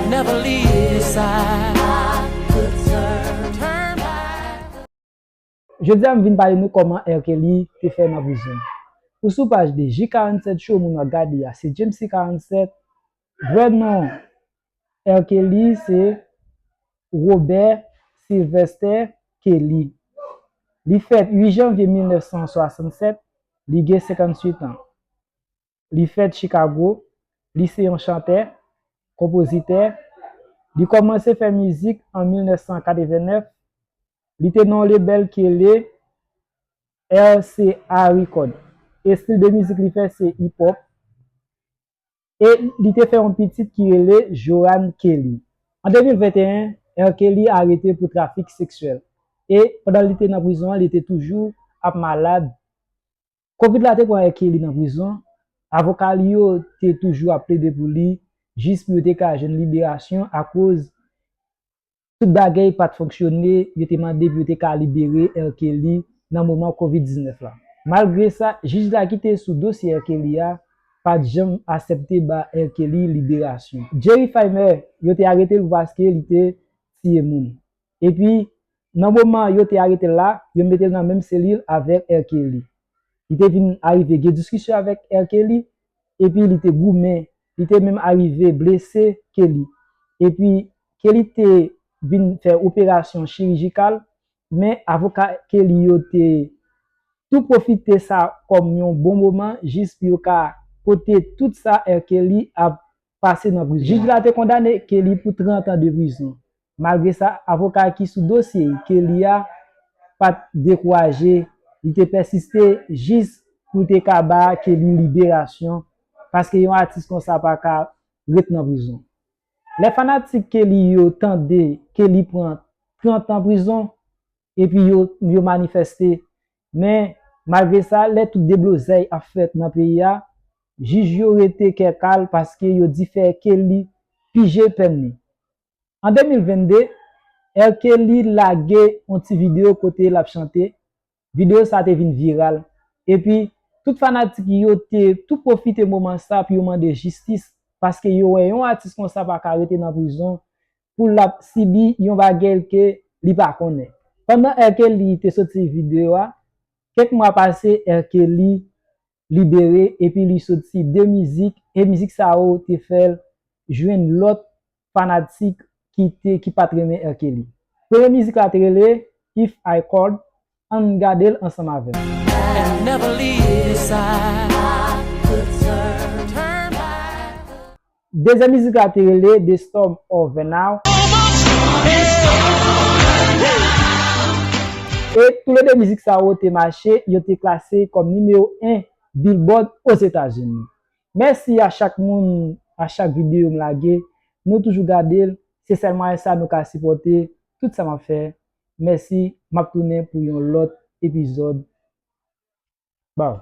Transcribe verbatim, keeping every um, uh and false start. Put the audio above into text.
Never leave your side. Turn back. Jodi a m vin pale nou kòman R. Kelly te fè nan prizon. Ou sou paj de J karanntsèt Show, moun w ap gade a se James C karanntsèt. Vrè non R. Kelly se Robert Sylvester Kelly. Li fèt uit janvye mil nèf san swasannsèt, li gen senkantuit an. Li fèt Chicago, li se yon chantè, konpozitè. Li kòmanse fè mizik an mil nèf san katrevennèf. Li te nan yon lebèl ki rele R C A Record. Estil de mizik li fè se hip hop. E li te fè yon pitit ki rele Joanne Kelly. An de mil venteyen, R. Kelly arete pou trafik seksyèl. E pandan li te nan prizon an, li te toujou ap malad. Kovid la te pran R. Kelly nan prizon. Avoka li yo te toujou ap plede pou li jis pou yo te ka jwenn liberasyon akoz tout bagay pa t fonksyone, yo te mande pou yo te ka libere R. Kelly nan moman kovid diznèf la. Malgre sa, jij la ki te sou dosye R. Kelly a pa t janm aksepte ba R. Kelly liberasyon. Jerry Feinberg, yo te arete l paske li te tiye moun. Epi, nan moman yo te arete l la, yo mete l nan menm selil avèk R. Kelly. Li te vin arive gen diskisyon avèk R. Kelly, epi li te goumen, li te menm arive blese Kelly. Epi Kelly te vin fè operasyon chirijikal, men avoka Kelly yo te tou pwofite sa kòm yon bon moman jis pou yo ka pote tout sa R. Kelly ap pase nan prizon. Jij la te kondane Kelly pou trant an de prizon. Malgre sa, avoka ki sou dosye Kelly a pa t dekouraje, li te pèsiste jis pou te ka ba Kelly liberasyon, paske yon atis konsa pa ka ret nan prizon. Lè fanatik Kelly yo tande Kelly pran trant an prizon, epi yo, yo manifeste. Men, malgre sa, lè tout deblozay ap fèt nan peyi a, jij yo rete kè kal paske yo di fè Kelly pije pèn li. An de mil vennde, R. Kelly lage yon ti videyo kote l ap chante. Videyo sa te vin viral. Epi, tout fanatik yo te tou pwofite moman sa pou yo mande jistis, paske yo wè yon atis konsa pa ka rete nan prizon pou l ap sibi yon bagay ke li pa konnen. Pandan R. Kelly te soti videyo a, kèk mwa pase, R. Kelly libere epi li soti de mizik, e mizik sa yo te fè l jwenn lòt fanatik ki te, ki pa t renmen R. Kelly. Premye mizik la te rele If I Could, ann gade l ansanm avè m. And never leave your side. Turn back. Dezyèm mizik la te rele The Storm Over Now. E toulede mizik sa yo te mache, yo te klase kòm nimewo en Billboard Ozetazini. Mèsi a chak moun, a chak videyo m lage, nou toujou gade l, se sèl mwayen sa nou ka sipòte tout sa m ap fè. Mèsi, m ap tounen pou yon lòt epizòd. Baw.